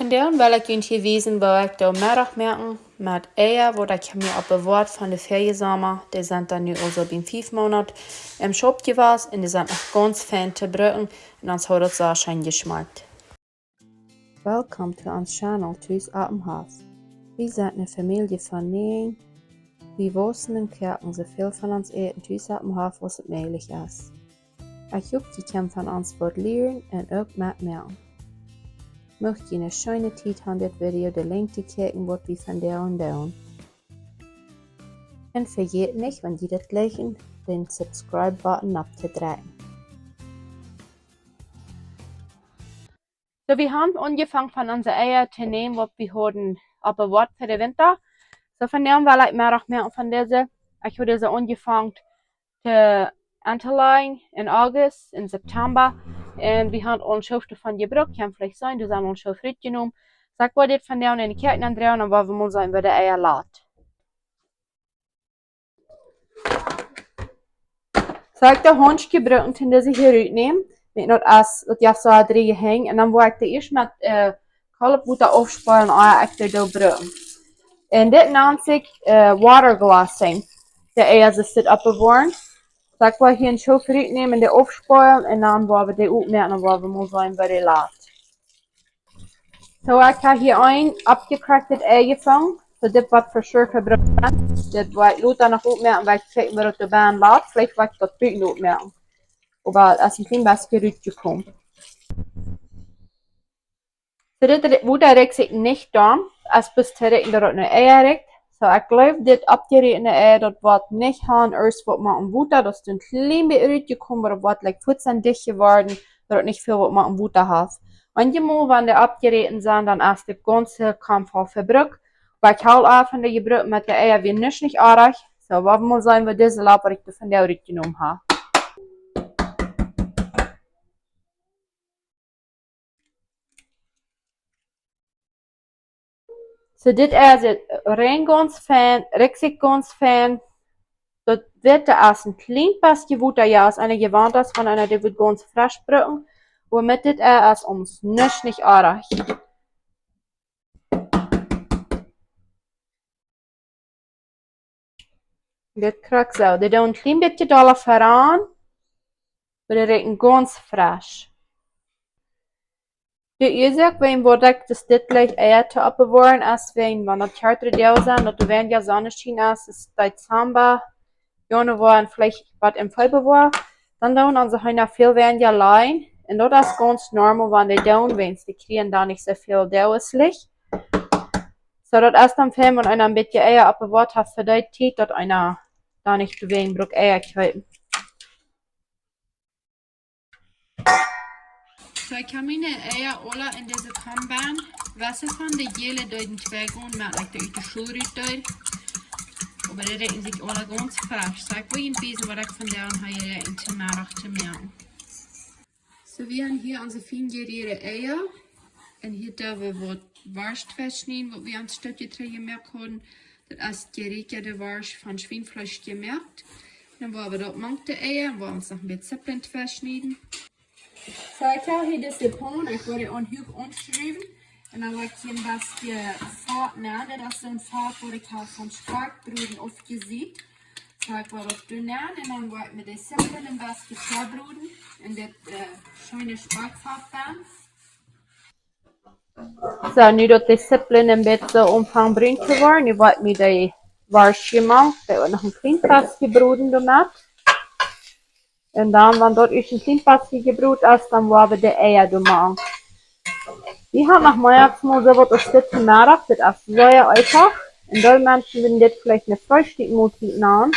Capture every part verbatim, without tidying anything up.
Vondoag well ekj junt hia wiesen, woo ekj doo Meddach moaken met Eia, waut ekj mie oppbewoat von de väaje Somma. Dee sent dan nu aulsoo bie fief Moonat em Schaup jewast un dee sent noch gaunz fein to brucken un ons haft daut soo scheen jeschmakjt. Welcome to ons channel, Tus oppem Hoff. Wie sent eene Famielje von näajen. Wie wausen un koaken soo väl von ons Äten tus oppem Hoff aus et mäajlich es. Ekj hop, jie kjennen von ons waut lieren un uk metmoaken. Mucht jie eene scheene Tiet haben, dit Video de Lenjd to kjikjen, waut wie vondoag doonen. Un vejät nich, wan jie daut jlikjen, dän Subscribe-Button opptodrekjen. Soo, wie haben aunjefongen von onse Eia to nämen, waut wie hauden oppbewoat fa de Winta. Soo, vondoag well ekj Meddach moaken von dise. Ekj haud dise aunjefongen to, auntoläajen en August, en September. Un wie haben aul eene Schoof doavon jebrukt. Jie kjennen veleicht seenen, doa sent aul eene Schoof rutjenomen. Soo, ekj woa dit vondoag enne Kjäakj aundroagen un woa wie mol seenen, woo de Eia lat. Soo, ekj hab de Haunt jebrukt, om dise hia rut to nämen. Met daut es, daut jeft soo dree Henj. Un dan woa ekj dee ieescht met, äh, kolt Wota aufspolen, ea ekj dee doo brucken. Un dit nant sikj, äh, waterglassing. De Eia es dit oppbewoaren. Soo, ekj woa hia eene Schoof rut nämen, dee aufspolen un dan woa wie dee opmoaken un woa wie mol seenen, woo dee lat. Soo, ekj hab hia een oppjekraktet Ei jefungen. Soo, dit woat for sure vebrukt sennen. Dit woa ekj lota noch opmoaken, wiels ekj kjikj, woo daut doa bennen lat. Veleicht woa ekj daut buten opmoaken. Oba et es een kjlien bät rutjekomen. Soo, dit ri-, Wota rikjt sikj nich doa, es bloos to rikjen, daut et no Eia rikjt. Soo, ekj jleew, dit oppjerätne Ei, daut woat nich han, ieescht waut met Wota, daut es een kjlien bät rutjekomen, oba daut woat, like, fuaz dicht jeworden, daut et nich väl waut met Wota haft. Wan jie mol, wan dee oppjeräten sent, dan es dit gaunze Kampf aul vebrukt. Oba ekj hab aul von dee jebrukt met de Eia, wia nuscht nich oajch. Soo, woa wie mol seenen, woo dise lat, waut ekj doa vondoag rutjenomen hab. Soo, dit es et, rein gaunz fein, rikjt sikj gaunz fein. Daut witte es een kjlien bät Wota, jo, es eena jewant es von eena, dee woat gaunz fresch brucken. Oba met dit Ei es ons nuscht nich oajch. Dit krakjt soo. Dee doonen een kjlien bät dolla veran, oba dee rikjen gaunz fresch. De Uasoak, wuarom ekj daut dit leicht ea to oppbewoaren es, wiels wan daut kjartre Doag sent, daut doa weinja Sonnenschien es, es Dezamba, Januar un veleicht waut em Februar, dan doonen onse Heena väl weinja lajen. Un daut es gaunz normal, wan dee doonen, wiels dee kjrieen dan nich soo väl Doageslicht. Soo, daut es dan fein, wan eena een bät Eia oppbewoat haft fa dee Tiet, daut eena dan nich too weinich brukt Eia kjeepen. Soo, ekj hab miene Eia aula en dise Kom bennen. Waut von de jäle deeden twee gonen, mau ekj de ut de Schuel rut deed. Oba dee rikjen sikj aula gaunz fresch. Soo, ekj well junt wiesen, waut ekj vondoag hab jerieet to Meddach to moaken. Soo, wie haben hia onse fien jerieede Eia. Un hia doo wie waut Worscht tweischnieden, waut wie aum Stootje trigj jemoakt hauden. Daut es jerieede Worscht von Schwienfleesch jemoakt. Dan woa wie daut mank de Eia, woa wie ons noch een bät Zippel tweischnieden. Soo, ekj hab hia dise Paun, ekj woa dee aun huach aunschruwen. Un dan woa ekj hia een bät Fat nämen, daut es soon Fat, waut ekj hab von Spakjbroden aufjesieet. Soo, ekj woa daut doa nämen un dan woa ekj met de Zippel een bät vebroden. Un dit, äh, scheene Spakjfat dan. Soo, nu daut de Zippel een bät aunfangen brun to woaren, nu woa ekj met de Worscht jemoakt, dee woat noch een kjlien bät jebroden doamet. Un dan, wan daut ieescht een kjlien bät jebroden es, dan woa wie de Eia doamank. Wie haben noch mea aus mol soo waut aus dit to Meddach, dit es sea eenfach. Un dee Menschen wudden dit veleicht een Freestikjmoltiet nanen.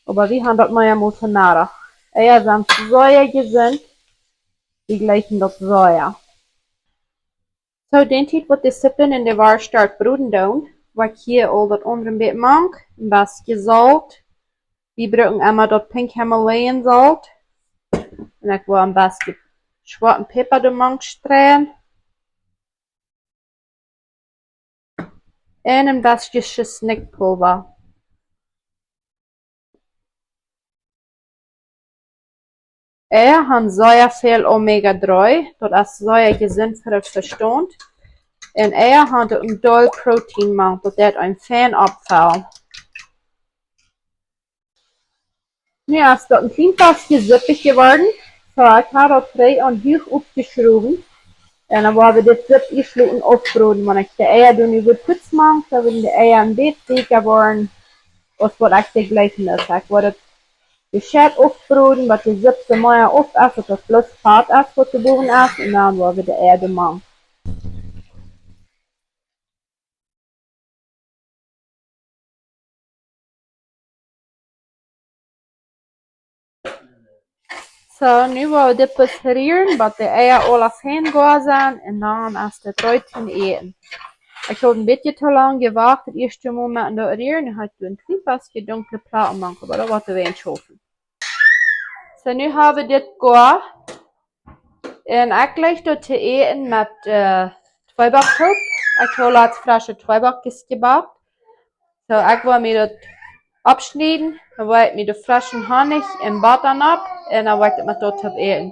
Oba wie haben daut mea mol to Meddach. Eia sent sea jesunt. Wie jlikjen daut sea. Soo, dän Tiet waut de Zippel un de Worscht broden doonen, woa ekj hia aul daut aundre een bät mank, een bät Solt. Wie brucken emma daut Pink Himalayan Solt. Un ekj woa een bät schwoaten Päpa doamank streien. Un een bät Schisnikjpulwa. Eia haben sea väl Omega dree, daut es sea jesunt fa daut Vestaunt. Un Eia han uk een doll Protein mank, daut deit eenem fein oppfellen. Nu es daut een kjlien bät sippich jeworden. Soo, ekj hab daut dree aun huach oppjeschrowen. Un dan woa wie dit Sipp ieescht loten aufbroden. Wan ekj de Eia dan nu wudd putzen, dan wudden de Eia een bät dikja woaren aus waut ekj jleich es. Ekj woa daut jescheit aufbroden, waut de Sipp soo mea auf es, daut daut bloos Fat es, waut doa bowen es. Un dan woa wie de Eia doamank. Soo, nu woa wie dit bloos rieren, bat de Eia aula fein goa sent, un dan es dit reed toom äten. Ekj haud een bät too lang jewacht, daut ieeschte Mol met daut rieren, nu haft et een kjlien bät dunkle Platen mank, oba daut woat wie schaufen. Soo, nu hab wie dit goa. Un ekj jleich daut to äten met, äh, Tweeback toop. Ekj hab latst fresche Tweeback jebackt. Soo, ekj woa mie daut aufschnieden, dan woa ekj mie de freschen Honnich un Botta opp un dan woa ekj daut met daut toop äten.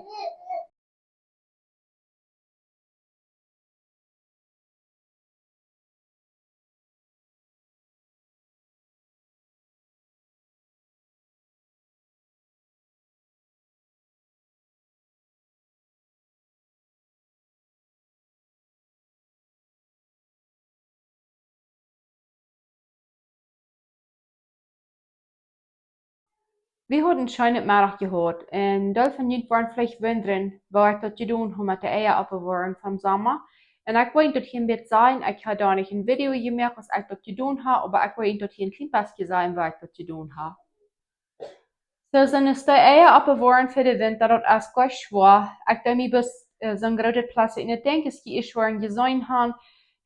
Wie hauden een scheenet Meddach jehaut un deel von junt woaren veleicht wundren, woo ekj daut jedonen hab met de Eia oppbewoaren vom Somma. Un ekj woa daut hia een bät sajen, ekj hab doa nich een Video jemoakt, aus ekj daut jedonen hab, oba ekj woa daut hia een kjlien bät sajen, woo ekj daut jedonen hab. Soo, sent es de Eia oppbewoaren fa de Winta, daut es goa schwoa. Ekj denkj mie, bat, äh, soon grootet Plastik, un ekj denkj, es dee ieescht woaren jeseenen han,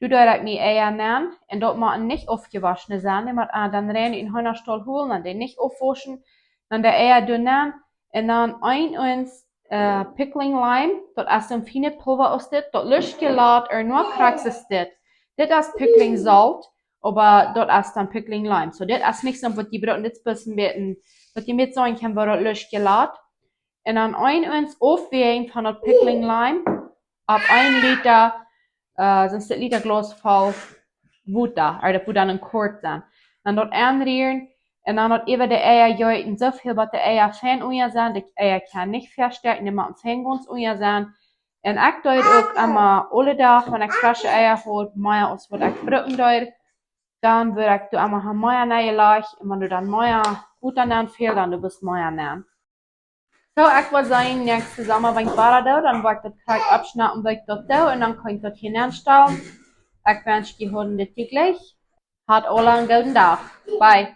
doa deed ekj mie Eia nenn, un daut motten nich aufjewoschne sennen, dee mott, äh, dan rein ut dän Heenastaul holen, dan dee nich aufwoschen, dan de Eia doa nenn, un dan een Ounce, äh, pickling lime, daut es soon fienet Pulva aus dit, daut luscht jie lat, ea nua krakjt es dit. Dit es pickling Solt, oba daut es dan pickling lime. Soo, dit es nich soo waut jie brucken, dit es bloos een bät, daut jie met seenen kjennen, woo daut luscht jie lat. Un dan een Ounce aufwäajen von daut pickling lime opp een Lita, äh, soo een Lita Glaus voll Wota, ea daut Wota en Kort sennen. Dan daut aunrieren un dan daut äwa de Eia jeeten, soo väl bat de Eia fein unja sent. De Eia kjennen nich vestoaken, dee motten fein gaunz unja sennen. Un ekj deed uk emma aule Dach, wan ekj fresche Eia haud, mea aus waut ekj brucken deed, dan wudd ekj doa emma mea nenn lajen, un wan doa dan mea Wota nenn fält, dan doa bloos mea nenn. Soo, ekj woa seenen, näakjsten Somma, wan ekj wada doo, dan woa ekj daut krakjt oppschnappen, woo ekj daut doo, un dan kaun ekj daut hia nenstalen. Ekj wensch, jie hauden dit jlikj. Habt aula een gooden Dach. Bye.